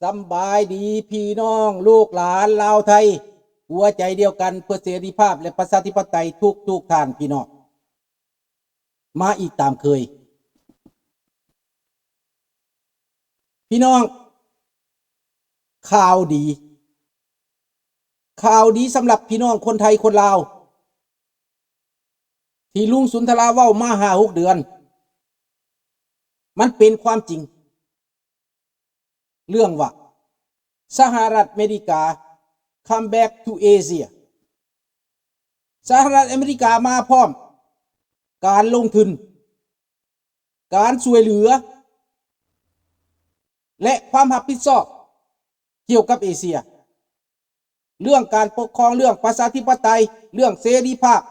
ສຳບາຍດີພີ່ນ້ອງລູກຫຼານລາວໄທ ຫົວໃຈດຽວກັນເພື່ອເສລີພາບ ແລະ ປະຊາທິປະໄຕທຸກໆທ່ານພີ່ນ້ອງ ມາອີກຕາມເຄີຍ. ພີ່ນ້ອງ ຂ່າວດີ ຂ່າວດີສຳລັບພີ່ນ້ອງຄົນໄທຄົນລາວ ທີ່ລຸງສຸນທະລາເວົ້າມາຫ້າຫົກເດືອນ ມັນເປັນຄວາມຈິງ ເລື່ອງວ່າ ສະຫະລັດອາເມລິກາ come back to Asia ສະຫະລັດອາເມລິກາມາພ້ອມການລົງທຶນ, ການຊ່ວຍເຫຼືອ ແລະ ຄວາມຮັບຜິດຊອບກ່ຽວກັບເອເຊຍ, ເລື່ອງການປົກຄອງ, ເລື່ອງປະຊາທິປະໄຕ, ເລື່ອງເສລີພາບ,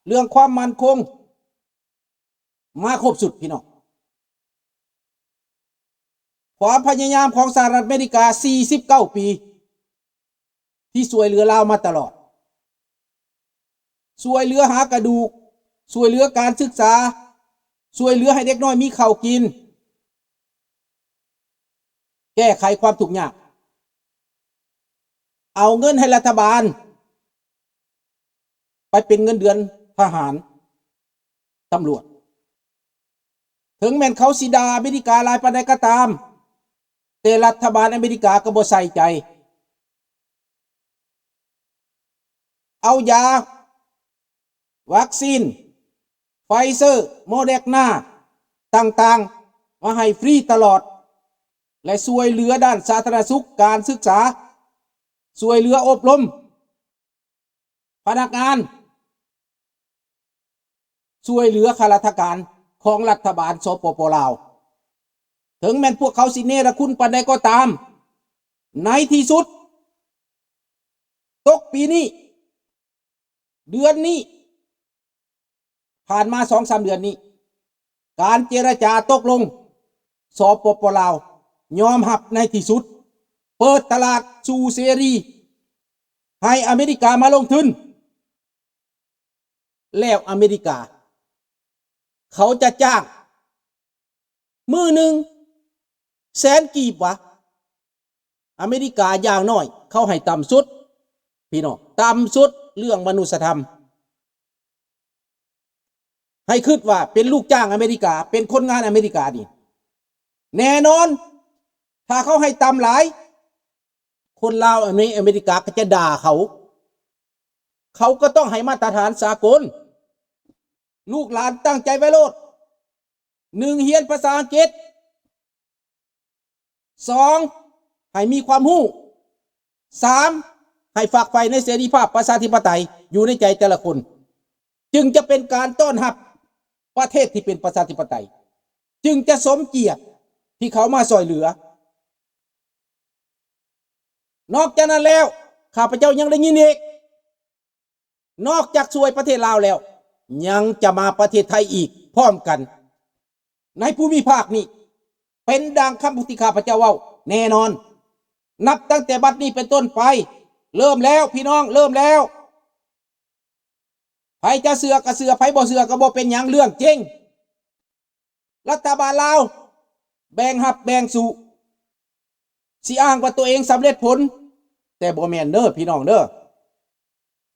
ເລື່ອງຄວາມໝັ້ນຄົງ, ມາຄົບຊຸດພີ່ນ້ອງ. ຄວາມພະຍາຍາມຂອງສະຫະລັດອາເມລິກາສີ່ສິບເກົ້າປີ ທີ່ຊ່ວຍເຫຼືອລາວມາຕະຫຼອດ, ຊ່ວຍເຫຼືອຫາກະດູກ, ຊ່ວຍເຫຼືອການສຶກສາ, ຊ່ວຍເຫຼືອໃຫ້ເດັກນ້ອຍມີເຂົ້າກິນ, ແກ້ໄຂຄວາມທຸກຍາກ, ເອົາເງິນໃຫ້ລັດຖະບານ ໄປເປັນເງິນເດືອນທະຫານ, ຕຳຫຼວດ. ເຖິງແມ່ນເຂົາຊິດ່າອາເມລິກາຫຼາຍປານໃດກໍຕາມ, ແຕ່ລັດຖະບານອາເມລິກາກໍບໍ່ໃສ່ໃຈ. ເອົາຢາ, ວັກຊີນ, ໄຟເຊີ, ໂມເດັກນາ ຕ່າງໆ ມາໃຫ້ຟຣີຕະຫຼອດ ແລະ ຊ່ວຍເຫຼືອດ້ານສາທາລະນະສຸກ, ການສຶກສາ, ຊ່ວຍເຫຼືອອົບຮົມ ພະນັກງານ, ຊ່ວຍເຫຼືອຂ້າລາຊະການຂອງລັດຖະບານ ສປປ ລາວ. ເຖິງແມ່ນພວກເຂົາຊິເນລະຄຸນປານໃດກໍຕາມ, ໃນທີ່ສຸດ ຕົກປີນີ້, ເດືອນນີ້, ຜ່ານມາສອງສາມເດືອນນີ້, ການເຈລະຈາຕົກລົງ ສປປ ລາວ ຍອມຮັບໃນທີ່ສຸດ, ເປີດຕະຫຼາດສູ່ເສລີ ໃຫ້ອາເມລິກາມາລົງທຶນ. ແລ້ວອາເມລິກາ ເຂົາຈະຈ້າງມື້ໜຶ່ງແສນກີບຫວາ? ອາເມລິກາຢ່າງໜ້ອຍເຂົາໃຫ້ຕ່ຳສຸດ ພີ່ນ້ອງ, ຕ່ຳສຸດເລື່ອງມະນຸດສະທຳ. ໃຫ້ຄິດວ່າເປັນລູກຈ້າງອາເມລິກາ, ເປັນຄົນງານອາເມລິການີ້ ແນ່ນອນ ຖ້າເຂົາໃຫ້ຕ່ຳຫຼາຍ, ຄົນລາວໃນອາເມລິກາກໍຈະດ່າເຂົາ. ເຂົາກໍຕ້ອງໃຫ້ມາດຕະຖານສາກົນ. ລູກຫຼານຕັ້ງໃຈໄວ້ໂລດ. ໜຶ່ງ ຮຽນພາສາອັງກິດ. ສອງ ໃຫ້ມີຄວາມຮູ້. ສາມ ໃຫ້ຝັກໃຝ່ໃນເສລີພາບປະຊາທິປະໄຕຢູ່ໃນໃຈແຕ່ລະຄົນ, ຈຶ່ງຈະເປັນການຕ້ອນຮັບປະເທດທີ່ເປັນປະຊາທິປະໄຕ, ຈຶ່ງຈະສົມກຽດທີ່ເຂົາມາຊ່ອຍເຫຼືອ. ນອກຈາກນັ້ນແລ້ວ, ຂ້າພະເຈົ້າຍັງໄດ້ຍິນອີກ, ນອກຈາກຊ່ວຍປະເທດລາວແລ້ວ, ຍັງຈະມາປະເທດໄທອີກພ້ອມກັນ ໃນພູມິພາກນີ້ ເປັນດັ່ງຄຳທີ່ຂ້າພະເຈົ້າເວົ້າແນ່ນອນ. ນັບຕັ້ງແຕ່ບັດນີ້ເປັນຕົ້ນໄປ, ເລີ່ມແລ້ວ ພີ່ນ້ອງ, ເລີ່ມແລ້ວ. ໃຜຈະເຊື່ອກໍເຊື່ອ, ໃຜບໍ່ເຊື່ອກໍບໍ່ເປັນຫຍັງ, ເລື່ອງຈິງ. ລັດຖະບານລາວແບ່ງຮັບແບ່ງສູ້, ຊິອ້າງວ່າຕົວເອງສຳເລັດຜົນ, ແຕ່ບໍ່ແມ່ນເດີ ພີ່ນ້ອງເດີ.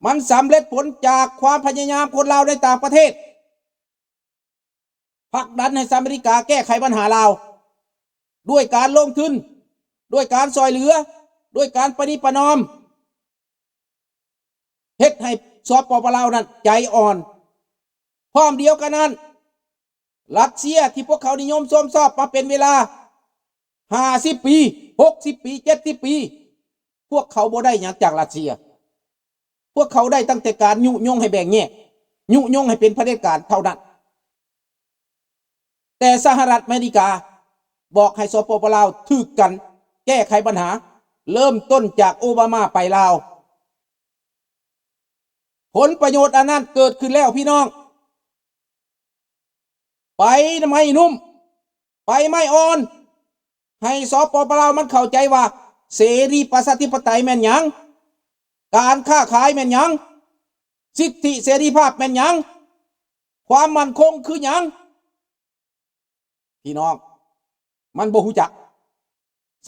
ມັນສຳເລັດຜົນຈາກຄວາມພະຍາຍາມຄົນລາວໃນຕ່າງປະເທດ, ຜັກດັນໃຫ້ສະຫະລັດອາເມລິກາແກ້ໄຂບັນຫາລາວ ດ້ວຍການລົງທຶນ, ດ້ວຍການຊ່ອຍເຫຼືອ, ດ້ວຍການປະນີປະນອມ, ເຮັດໃຫ້ ສປປ ລາວ ນັ້ນໃຈອ່ອນ. ພ້ອມດຽວກັນນັ້ນ, ຣັດເຊຍທີ່ພວກເຂົານິຍົມຊົມຊອບມາເປັນເວລາຫ້າສິບປີ, ຫົກສິບປີ, ເຈັດສິບປີ, ພວກເຂົາບໍ່ໄດ້ຫຍັງຈາກຣັດເຊຍ. ພວກເຂົາໄດ້ຕັ້ງແຕ່ການຍຸຍົງໃຫ້ແບ່ງແຍກ, ຍຸຍົງໃຫ້ເປັນຜະເດັດການເທົ່ານັ້ນ. ແຕ່ສະຫະລັດອາເມລິກາບອກໃຫ້ ສປປ ລາວ ຖືກກັນແກ້ໄຂບັນຫາ, ເລີ່ມຕົ້ນຈາກໂອບາມາໄປລາວ. ຜົນປະໂຫຍດອັນນັ້ນເກີດຂຶ້ນແລ້ວ ພີ່ນ້ອງ. ໄປໄມ້ນຸ້ມ, ໄປໄມ້ອ່ອນ, ໃຫ້ ສປປ ລາວ ມັນເຂົ້າໃຈວ່າ ເສລີປະຊາທິປະໄຕແມ່ນຫຍັງ, ການຄ້າຂາຍແມ່ນຫຍັງ, ສິດທິເສລີພາບແມ່ນຫຍັງ, ຄວາມໝັ້ນຄົງຄືຫຍັງ. ພີ່ນ້ອງ, ມັນບໍ່ຮູ້ຈັກ.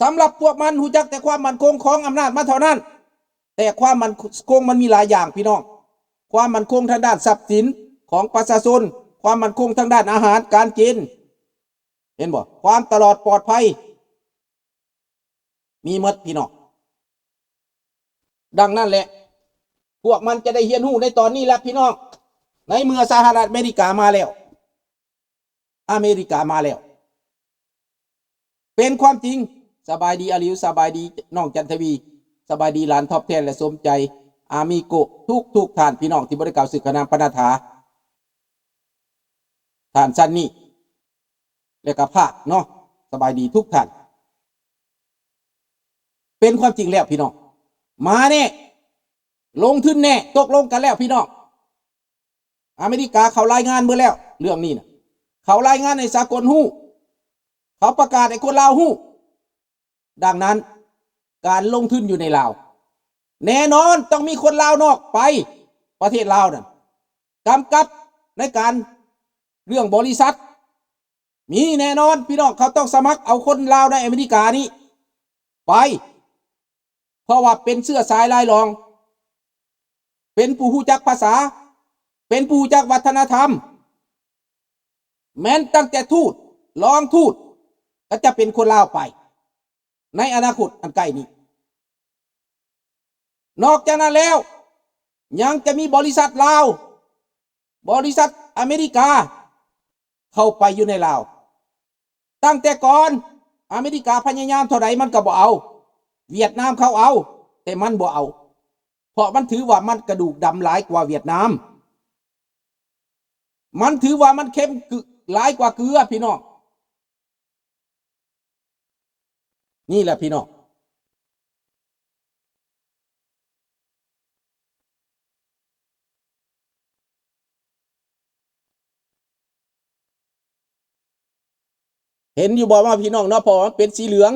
ສ ສຳລັບພວກມັນຮູ້ຈັກແຕ່ຄວາມໝັ້ນຄົງຂອງອຳນາດມັນເທົ່ານັ້ນ. ແຕ່ຄວາມໝັ້ນຄົງມັນມີຫຼາຍຢ່າງພີ່ນ້ອງ, ຄວາມໝັ້ນຄົງທາງດ້ານຊັບສິນຂອງປະຊາຊົນ, ຄວາມໝັ້ນຄົງທາງດ້ານອາຫານການກິນ, ເຫັນບໍ່? ຄວາມຕະຫຼອດປອດໄພ ມີໝົດພີ່ນ້ອງ. ດັ່ງນັ້ນແຫຼະ ພວກມັນຈະໄດ້ຮຽນຮູ້ໃນຕອນນີ້ແຫຼະພີ່ນ້ອງ, ໃນເມື່ອສະຫະລັດອາເມລິກາມາແລ້ວ, ອາເມລິກາມາແລ້ວ ເປັນຄວາມຈິງ. ສະບາຍດີອາລິວ, ສະບາຍດີນ້ອງຈັນທະວີ, ສະບາຍດີຫຼານທອບແທນ ແລະ ສົມໃຈ, ອາມິໂກະ ທຸກໆທ່ານ ພີ່ນ້ອງທີ່ບໍ່ໄດ້ກ່າວຊື່ຂະນາມປະນາຖາ ທ່ານຊັນນີ້ ແລະກະພາກເນາະ, ສະບາຍດີທຸກທ່ານ. ເປັນຄວາມຈິງແລ້ວພີ່ນ້ອງ, ມາແນ່, ລົງທຶນແນ່, ຕົກລົງກັນແລ້ວພີ່ນ້ອງ. ອາເມລິກາເຂົາລາຍງານເບິດແລ້ວເລື່ອງນີ້ນະ, ເຂົາລາຍງານໃຫ້ສາກົນຮູ້, ເຂົາປະກາດໃຫ້ຄົນລາວຮູ້. ດັ່ງນັ້ນ ການລົງທຶນຢູ່ໃນລາວ ແນ່ນອນຕ້ອງມີຄົນລາວນອກໄປປະເທດລາວນັ້ນ ກຳກັບໃນການເລື່ອງບໍລິສັດ ມີແນ່ນອນພີ່ນ້ອງ. ເຂົາຕ້ອງສະໝັກເອົາຄົນລາວໃນອາເມລິການີ້ໄປ ເພາະວ່າເປັນເຊື້ອສາຍລາຍລອງ, ເປັນຜູ້ຮູ້ຈັກພາສາ, ເປັນຜູ້ຮູ້ຈັກວັດທະນະທຳ, ແມ່ນຕັ້ງແຕ່ທູດ, ລອງທູດ ກໍຈະເປັນຄົນລາວໄປ ໃນອະນາຄົດອັນໃກ້ນີ້. ນອກຈາກນັ້ນແລ້ວ ຍັງຈະມີບໍລິສັດລາວ, ບໍລິສັດອາເມລິກາເຂົ້າໄປຢູ່ໃນລາວ. ຕັ້ງແຕ່ກ່ອນ ອາເມລິກາພະຍາຍາມເທົ່າໃດມັນກໍບໍ່ເອົາ, ຫວຽດນາມເຂົາເອົາ ແຕ່ມັນບໍ່ເອົາ, ເພາະມັນຖືວ່າມັນກະດູກດຳຫຼາຍກວ່າຫວຽດນາມ, ມັນຖືວ່າມັນເຄັມກຶ ຫຼາຍກວ່າເກືອ ພີ່ນ້ອງ. ນີ້ແຫຼະພີ່ນ້ອງ, ເຫັນຢູ່ບໍ່ວ່າພີ່ນ້ອງເນາະ, ເພາະວ່າມັນເປັນສີເຫຼືອງ.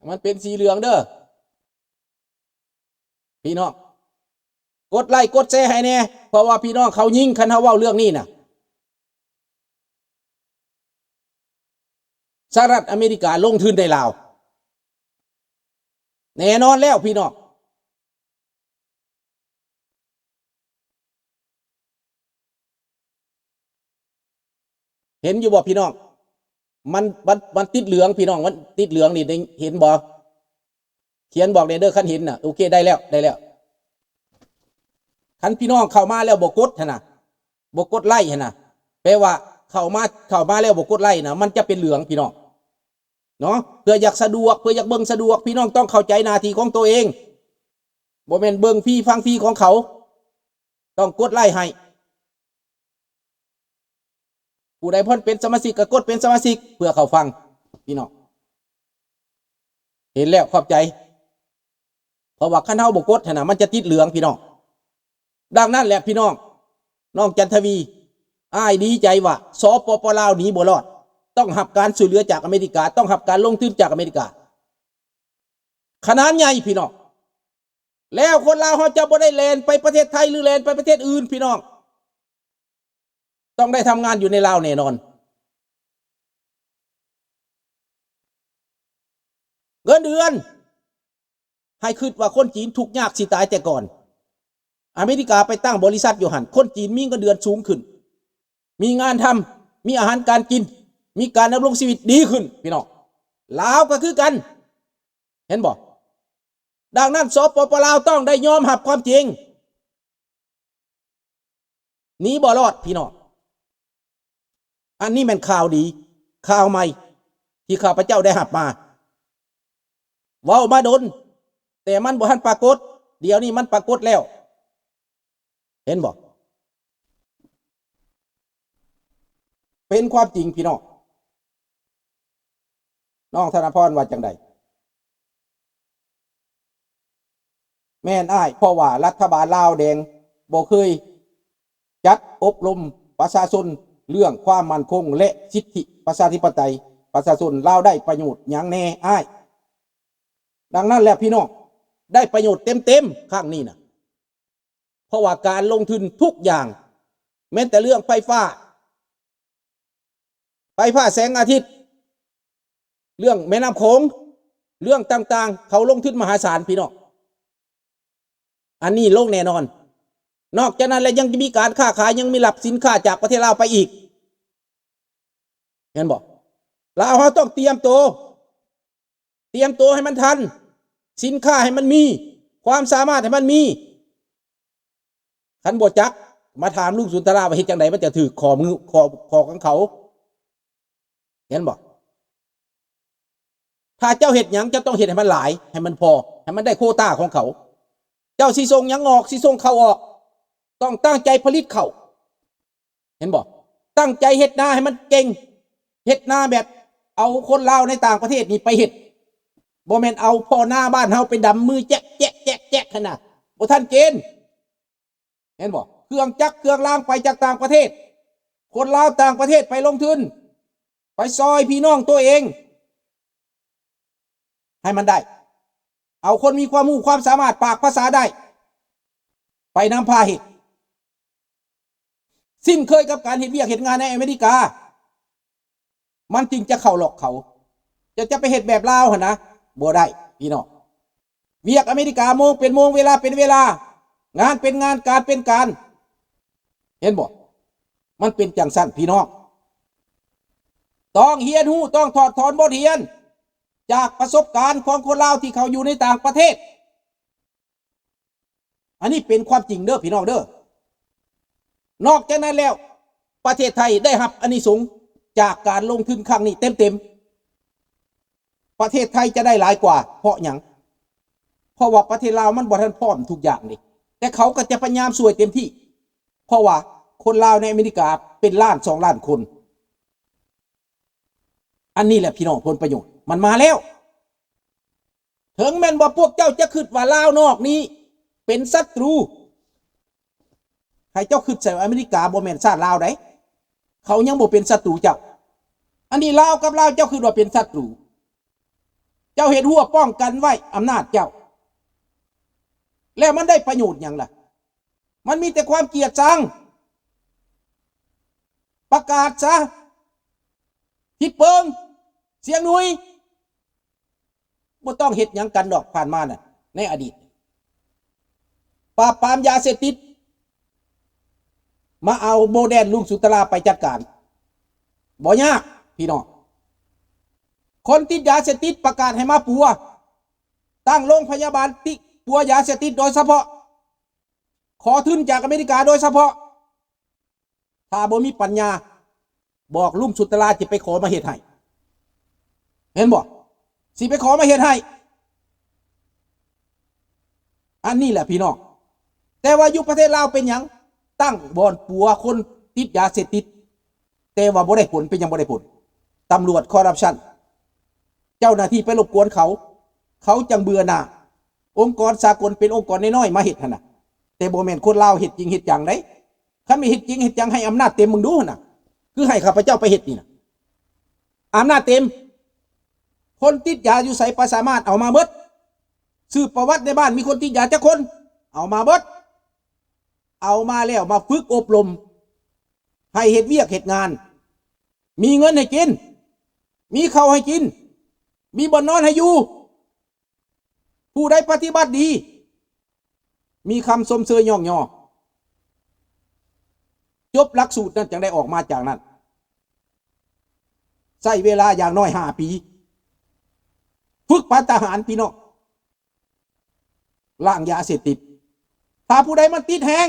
ມັນເປັນສີເຫຼືອງເດີ້ພີ່ນ້ອງ, ກົດໄລ້ກົດແຊໃຫ້ແດ່ ເພາະວ່າພີ່ນ້ອງເຂົາຍິງ ຄັນເຮົາເວົ້າເລື່ອງນີ້ນະ. ສະຫະລັດອາເມລິກາລົງທຶນໃນລາວ ແນ່ນອນແລ້ວພີ່ນ້ອງ. ເຫັນຢູ່ບໍ່ພີ່ນ້ອງ? ມັນ ມັນ ມັນຕິດເຫຼືອງພີ່ນ້ອງ, ມັນຕິດເຫຼືອງນີ້ ໄດ້ເຫັນບໍ່? ຂຽນບອກແດ່ເດີ້ ຄັນເຫັນນະ. ໂອເຄ ໄດ້ແລ້ວ ໄດ້ແລ້ວ. ຄັນພີ່ນ້ອງເຂົ້າມາແລ້ວບໍ່ກົດຫັ້ນນະ, ບໍ່ກົດໄລ້ຫັ້ນນະ, ແປວ່າເຂົ້າມາ ເຂົ້າມາແລ້ວບໍ່ກົດໄລ້ນະ ມັນຈະເປັນເຫຼືອງພີ່ນ້ອງເນາະ. ເພື່ອຢາກສະດວກ ເພື່ອຢາກເບິ່ງສະດວກ ພີ່ນ້ອງຕ້ອງເຂົ້າໃຈໜ້າທີ່ຂອງໂຕເອງ, ບໍ່ແມ່ນເບິ່ງຟຣີຟັງຟຣີຂອງເຂົາ. ຕ້ອງກົດໄລ້ໃຫ້. ຜູ້ໃດບໍ່ເປັນສະມາຊິກກໍກົດເປັນສະມາຊິກເພື່ອເຂົ້າຟັງ ພີ່ນ້ອງ. ເຫັນແລ້ວຂອບໃຈ. ເພາະວ່າຄັນເຮົາບໍ່ກົດຫັ້ນນະ ມັນຈະຕິດເຫຼືອງ ພີ່ນ້ອງ. ດັ່ງນັ້ນແຫຼະ ພີ່ນ້ອງ, ນ້ອງຈັນທະວີ, ອ້າຍດີໃຈວ່າ ສປປ ລາວ ໜີບໍ່ລອດ, ຕ້ອງຮັບການຊ່ວຍເຫຼືອຈາກອາເມລິກາ, ຕ້ອງຮັບການລົງທຶນຈາກອາເມລິກາ ຂະໜາດໃຫຍ່ ພີ່ນ້ອງ. ແລ້ວຄົນລາວເຮົາຈະບໍ່ໄດ້ແລ່ນໄປປະເທດໄທ ຫຼື ແລ່ນໄປປະເທດອື່ນ ພີ່ນ້ອງ, ຕ້ອງໄດ້ທຳງານຢູ່ໃນລາວແນ່ນອນ. ເງິນເດືອນ ໃຫ້ຄິດວ່າຄົນຈີນທຸກຍາກຊິຕາຍແຕ່ກ່ອນ. ອາເມລິກາໄປຕັ້ງບໍລິສັດຢູ່ຫັ້ນ, ຄົນຈີນມີເງິນເດືອນສູງຂຶ້ນ, ມີງານທຳ, ມີອາຫານການກິນ, ມີການດຳລົງຊີວິດດີຂຶ້ນ ພີ່ນ້ອງ. ລາວກໍຄືກັນ, ເຫັນບໍ່? ດັ່ງນັ້ນ ສປປ ລາວ ຕ້ອງໄດ້ຍອມຮັບຄວາມຈິງ. ໜີບໍ່ລອດ ພີ່ນ້ອງ. ອັນນີ້ແມ່ນຂ່າວດີ, ຂ່າວໃໝ່ທີ່ຂ້າພະເຈົ້າໄດ້ຮັບມາ. ເວົ້າມາດົນ, ແຕ່ມັນບໍ່ທັນປາກົດ, ດຽວນີ້ມັນປາກົດແລ້ວ. ເຫັນບໍ່? ເປັນຄວາມຈິງ ພີ່ນ້ອງ. ນ້ອງທະນະພອນວ່າຈັ່ງໃດ? ແມ່ນອ້າຍ, ເພາະວ່າລັດຖະບານລາວແດງບໍ່ເຄີຍຈັດອົບຮົມປະຊາຊົນເລື່ອງຄວາມໝັ້ນຄົງ ແລະ ສິດທິປະຊາທິປະໄຕ, ປະຊາຊົນລາວໄດ້ປະໂຫຍດຫຍັງແດ່ອ້າຍ? ດັ່ງນັ້ນແຫຼະ ພີ່ນ້ອງ, ໄດ້ປະໂຫຍດເຕັມໆ ຄັ້ງນີ້ນະ. ເພາະວ່າການລົງທຶນທຸກຢ່າງ ແມ່ນແຕ່ເລື່ອງໄຟຟ້າ ໄຟຟ້າແສງອາທິດ ເລື່ອງແມ່ນ້ຳໂຂງ ເລື່ອງຕ່າງໆ ເຂົາລົງທຶນມະຫາສານ ພີ່ນ້ອງ. ອັນນີ້ລົງແນ່ນອນ. ນອກຈາກນັ້ນແລ້ວ ຍັງຈະມີການຄ້າຂາຍ ຍັງມີຮັບສິນຄ້າຈາກປະເທດລາວໄປອີກ. ເຫັນບໍ່? ລາວເຮົາຕ້ອງຕຽມໂຕ ຕຽມໂຕໃຫ້ມັນທັນ, ສິນຄ້າໃຫ້ມັນມີ, ຄວາມສາມາດໃຫ້ມັນມີ. ຄັນບໍ່ຈັກ ມາຖາມລຸງສຸນທະລາວ່າເຮັດຈັ່ງໃດມັນຈະຖືກຂໍ້ມື ຂໍ້ ຂໍ້ຂອງເຂົາ. ເຫັນບໍ່? ຖ້າເຈົ້າເຮັດຫຍັງ ເຈົ້າຕ້ອງເຮັດໃຫ້ມັນຫຼາຍ, ໃຫ້ມັນພໍ, ໃຫ້ມັນໄດ້ໂຄຕາຂອງເຂົາ. ເຈົ້າຊິສົ່ງຫຍັງອອກ, ຊິສົ່ງເຂົ້າອອກ, ຕ້ອງຕັ້ງໃຈຜະລິດເຂົ້າ. ເຫັນບໍ່? ຕັ້ງໃຈເຮັດນາໃຫ້ມັນເກັ່ງ, ເຮັດນາແບບເອົາຄົນລາວໃນຕ່າງປະເທດນີ້ໄປເຮັດ, ບໍ່ແມ່ນເອົາພໍ່ນາບ້ານເຮົາໄປດຳມືແຈກໆໆໆຫັ້ນນະ, ບໍ່ທັນເກນ. ເຫັນບໍ່? ເຄື່ອງຈັກເຄື່ອງລາງໄປຈາກຕ່າງປະເທດ, ຄົນລາວຕ່າງປະເທດໄປລົງທຶນ, ໄປຊ່ອຍພີ່ນ້ອງຕົວເອງໃຫ້ມັນໄດ້, ເອົາຄົນມີຄວາມຮູ້ຄວາມສາມາດ, ປາກພາສາໄດ້ ໄປນຳພາເຮັດ. ສິ້ນເຄີຍກັບການເຮັດວຽກເຮັດງານໃນອາເມລິກາ, ມັນຈຶ່ງຈະເຂົ້າລັອກເຂົາ. ຈະ ຈະໄປເຮັດແບບລາວຫັ້ນນະ ບໍ່ໄດ້ພີ່ນ້ອງ. ວຽກອາເມລິກາໂມງເປັນໂມງ, ເວລາເປັນເວລາ, ງານເປັນງານ, ການເປັນການ. ເຫັນບໍ່? ມັນເປັນຈັ່ງຊັ້ນພີ່ນ້ອງ. ຕ້ອງຮຽນຮູ້, ຕ້ອງຖອດຖອນບົດຮຽນຈາກປະສົບການຂອງຄົນລາວທີ່ເຂົາຢູ່ໃນຕ່າງປະເທດ. ອັນນີ້ເປັນຄວາມຈິງເດີພີ່ນ້ອງເດີ. ນອກຈາກນັ້ນແລ້ວ ປະເທດໄທໄດ້ຮັບອານິສົງຈາກການລົງທຶນຄັ້ງນີ້ເຕັມໆ. ປະເທດໄທຈະໄດ້ຫຼາຍກວ່າ ເພາະຫຍັງ? ເພາະວ່າປະເທດລາວມັນບໍ່ທັນພ້ອມທຸກຢ່າງເດ້, ແຕ່ເຂົາກໍຈະພະຍາຍາມຊ່ວຍເຕັມທີ່ ເພາະວ່າຄົນລາວໃນອາເມລິກາເປັນລ້ານສອງລ້ານຄົນ. ອັນນີ້ແຫຼະພີ່ນ້ອງ ຜົນປະໂຫຍດມັນມາແລ້ວ. ເຖິງແມ່ນວ່າພວກເຈົ້າຈະຄິດວ່າລາວນອກນີ້ເປັນສັດຕູ, ໃຫ້ເຈົ້າຄິດໃສ່ວ່າອາເມລິກາບໍ່ແມ່ນຊາດລາວໃດ, ເຂົາຍັງບໍ່ເປັນສັດຕູເຈົ້າ. ອັນນີ້ລາວກັບລາວ ເຈົ້າຄິດວ່າເປັນສັດຕູ, ເຈົ້າເຮັດຮົ້ວປ້ອງກັນໄວ້ອຳນາດເຈົ້າ, ແລ້ວມັນໄດ້ປະໂຫຍດຫຍັງລະ? ມັນມີແຕ່ຄວາມກຽດຊັງ. ປະກາດຊະ, ທິດເປິງ, ຊຽງໜຸ່ຍ, ບໍ່ຕ້ອງເຮັດຫຍັງກັນດອກ ຜ່ານມານະ ໃນອະດີດ. ປາບປາມຢາເສບຕິດ, ມາເອົາໂບແດນລຸງສຸນຕະລາໄປຈັດການ, ບໍ່ຍາກພີ່ນ້ອງ. ຄົນຕິດຢາເສບຕິດປະກາດໃຫ້ມາປົວ, ຕັ້ງໂຮງພະຍາບານຕິ ປົວຢາເສບຕິດໂດຍສະເພາະ, ຂໍທຶນຈາກອາເມລິກາໂດຍສະເພາະ. ຖ້າບໍ່ມີປັນຍາ ບອກລຸງສຸນຕະລາ ຊິໄປຂໍມາເຮັດໃຫ້. ເຫັນບໍ່? ຊິໄປຂໍມາເຮັດໃຫ້. ອັນນີ້ແຫຼະພີ່ນ້ອງ. ແຕ່ວ່າຢູ່ປະເທດລາວເປັນຫຍັງ? ຕັ້ງບ່ອນປົວຄົນຕິດຢາເສບຕິດ, ແຕ່ວ່າບໍ່ໄດ້ຜົນ. ເປັນຫຍັງບໍ່ໄດ້ຜົນ? ຕຳຫຼວດຄໍຣັບຊັນ, ເຈົ້າໜ້າທີ່ໄປລົບກວນເຂົາ, ເຂົາຈັ່ງເບື່ອໜ່າ. ອົງກອນສາກົນເປັນອົງກອນນ້ອຍໆມາເຮັດຫັ້ນນະ, ແຕ່ບໍ່ແມ່ນຄົນລາວເຮັດຈິງເຮັດຈັງເດ້. ຄັນແມ່ນເຮັດຈິງເຮັດຈັງ ໃຫ້ອຳນາດເຕັມເບິ່ງດູຫັ້ນນະ, ຄືໃຫ້ຂ້າພະເຈົ້າໄປເຮັດນີ້ນະ, ອຳນາດເຕັມ. ຄົນຕິດຢາຢູ່ໃສ ປະ ສາມາດເອົາມາເບິດ. ສືບປະຫວັດໃນບ້ານມີຄົນຕິດຢາຈັກຄົນ ເອົາມາເບິດ. ເອົາມາແລ້ວມາຝຶກອົບຮົມ ໃຫ້ເຮັດວຽກເຮັດງານ, ມີເງິນໃຫ້ກິນ, ມີເຂົ້າໃຫ້ກິນ, ມີບ່ອນນອນໃຫ້ຢູ່. ຜູ້ໃດປະຕິບັດດີ ມີຄຳຊົມເຊີຍຍ້ອງຍໍ. ຈົບຫຼັກສູດນັ້ນຈັ່ງໄດ້ອອກມາຈາກນັ້ນ, ໃຊ້ເວລາຢ່າງໜ້ອຍຫ້າປີ ຝຶກປານທະຫານ ພີ່ນ້ອງ, ລ້າງຢາເສບຕິດ. ຖ້າຜູ້ໃດມັນຕິດແຮງ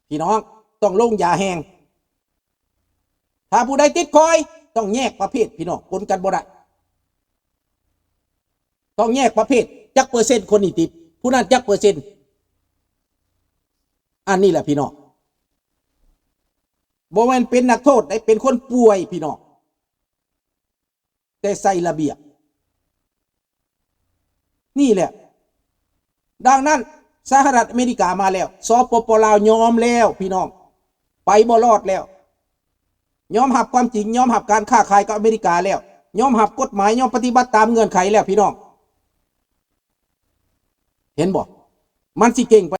ພີ່ນ້ອງ, ຕ້ອງລົງຢາແຮງ. ຖ້າຜູ້ໃດຕິດຄ່ອຍ ຕ້ອງແຍກປະເພດ ພີ່ນ້ອງ, ປົນກັນບໍ່ໄດ້. ຕ້ອງແຍກປະເພດ, ຈັກເປີເຊັນຄົນນີ້ຕິດ, ຜູ້ນັ້ນຈັກເປີເຊັນ. ອັນນີ້ແຫຼະ ພີ່ນ້ອງ, ບໍ່ແມ່ນເປັນນັກໂທດໃດ, ເປັນຄົນປ່ວຍ ພີ່ນ້ອງ. ແຕ່ໃສ່ລະບຽບ. ນີ້ແຫຼະ. ດັ່ງນັ້ນ ສະຫະລັດອາເມລິກາມາແລ້ວ, ສປປ ລາວຍອມແລ້ວ ພີ່ນ້ອງ, ໄປບໍ່ລອດແລ້ວ. ຍອມຮັບຄວາມຈິງ, ຍອມຮັບການຄ້າຂາຍກັບອາເມລິກາແລ້ວ, ຍອມຮັບກົດໝາຍ, ຍອມປະຕິບັດຕາມເງື່ອນໄຂແລ້ວ ພີ່ນ້ອງ. ເຫັນບໍ່? ມັນຊິເກັ່ງໄປ